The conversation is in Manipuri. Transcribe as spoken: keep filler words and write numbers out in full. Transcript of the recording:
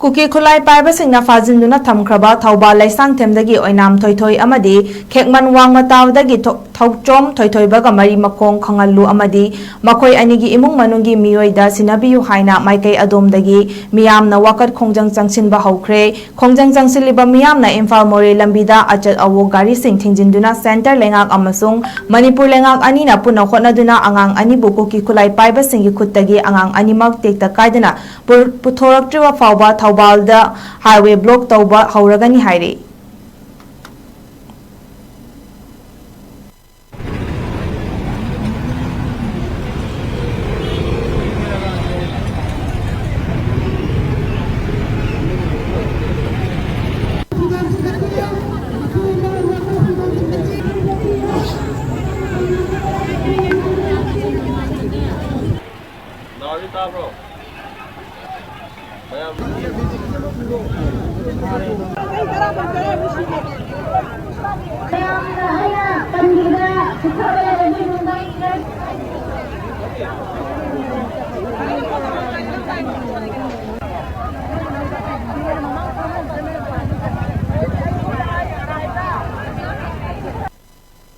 ꯀꯨꯀꯤ ꯈꯨꯠꯂꯥꯏ ꯄꯥꯏꯕꯁꯤꯡꯅ ꯐꯥꯖꯤꯟꯗꯨꯅ ꯊꯝꯈ꯭ꯔꯕ ꯊꯧꯕꯥꯜ ꯂꯩꯁꯥꯡꯊꯦꯝꯗꯒꯤ ꯑꯣꯏꯅꯥꯝ ꯊꯣꯏꯊꯣꯏ ꯑꯃꯗꯤ ꯈꯦꯛꯃꯟ ꯋꯥꯡꯃꯇꯥꯎꯗꯒꯤ ꯊꯣ-, ꯊꯧꯆꯣꯝ ꯊꯣꯏꯊꯣꯏꯕꯒ ꯃꯔꯤ ꯃꯈꯣꯡ ꯈꯪꯍꯜꯂꯨ ꯑꯃꯗꯤ ꯃꯈꯣꯏ ꯑꯅꯤꯒꯤ ꯏꯃꯨꯡ ꯃꯅꯨꯡꯒꯤ ꯃꯤꯑꯣꯏꯗ ꯁꯤꯟꯅꯕꯤꯌꯨ ꯍꯥꯏꯅ ꯃꯥꯏꯀꯩ ꯑꯗꯣꯝꯗꯒꯤ ꯃꯤꯌꯥꯝꯅ ꯋꯥꯀꯠ ꯈꯣꯡꯖꯪ ꯆꯪꯁꯤꯟꯕ ꯍꯧꯈ꯭ꯔꯦ꯫ ꯈꯣꯡꯖꯪ ꯆꯪꯁꯤꯜꯂꯤꯕ ꯃꯤꯌꯥꯝꯅ ꯏꯝꯐꯥꯜ ꯃꯣꯔꯦ ꯂꯝꯕꯤꯗ ꯑꯆꯠ ꯑꯋꯣꯛ ꯒꯥꯔꯤꯁꯤꯡ ꯊꯤꯡꯖꯤꯟꯗꯨꯅ ꯁꯦꯟꯇꯔ ꯂꯩꯉꯥꯛ ꯑꯃꯁꯨꯡ ꯃꯅꯤꯄꯨꯔ ꯂꯩꯉꯥꯛ ꯑꯅꯤꯅ ꯄꯨꯟꯅ ꯍꯣꯠꯅꯗꯨꯅ ꯑꯉꯥꯡ ꯑꯅꯤꯕꯨ ꯀꯨꯀꯤ ꯈꯨꯠꯂꯥꯏ ꯄꯥꯏꯕꯁꯤꯡꯒꯤ ꯈꯨꯠꯇꯒꯤ ꯑꯉꯥꯡ ꯑꯅꯤꯃꯛ ꯇꯦꯛꯇ ꯀꯥꯏꯗꯅ ꯄꯨ-, ꯄꯨꯊꯣꯔꯛꯇ꯭ꯔꯤꯕ ꯐꯥꯎꯕ ꯊꯧꯕꯥꯜꯗ ꯍꯥꯏꯋꯦ ꯕ꯭ꯂꯣꯛ ꯇꯧꯕ ꯍꯧꯔꯒꯅꯤ ꯍꯥꯏꯔꯤ꯫ ꯅꯥꯎꯔꯤ ꯇꯥꯕ꯭ꯔꯣ? ꯃꯌꯥꯝ꯫ ꯃꯌꯥꯝꯅ ꯑꯩꯅ ꯄꯟꯈꯤꯕꯗ ꯆꯤꯊꯕ ꯂꯩꯔꯗꯤ ꯅꯨꯡꯗꯥꯡ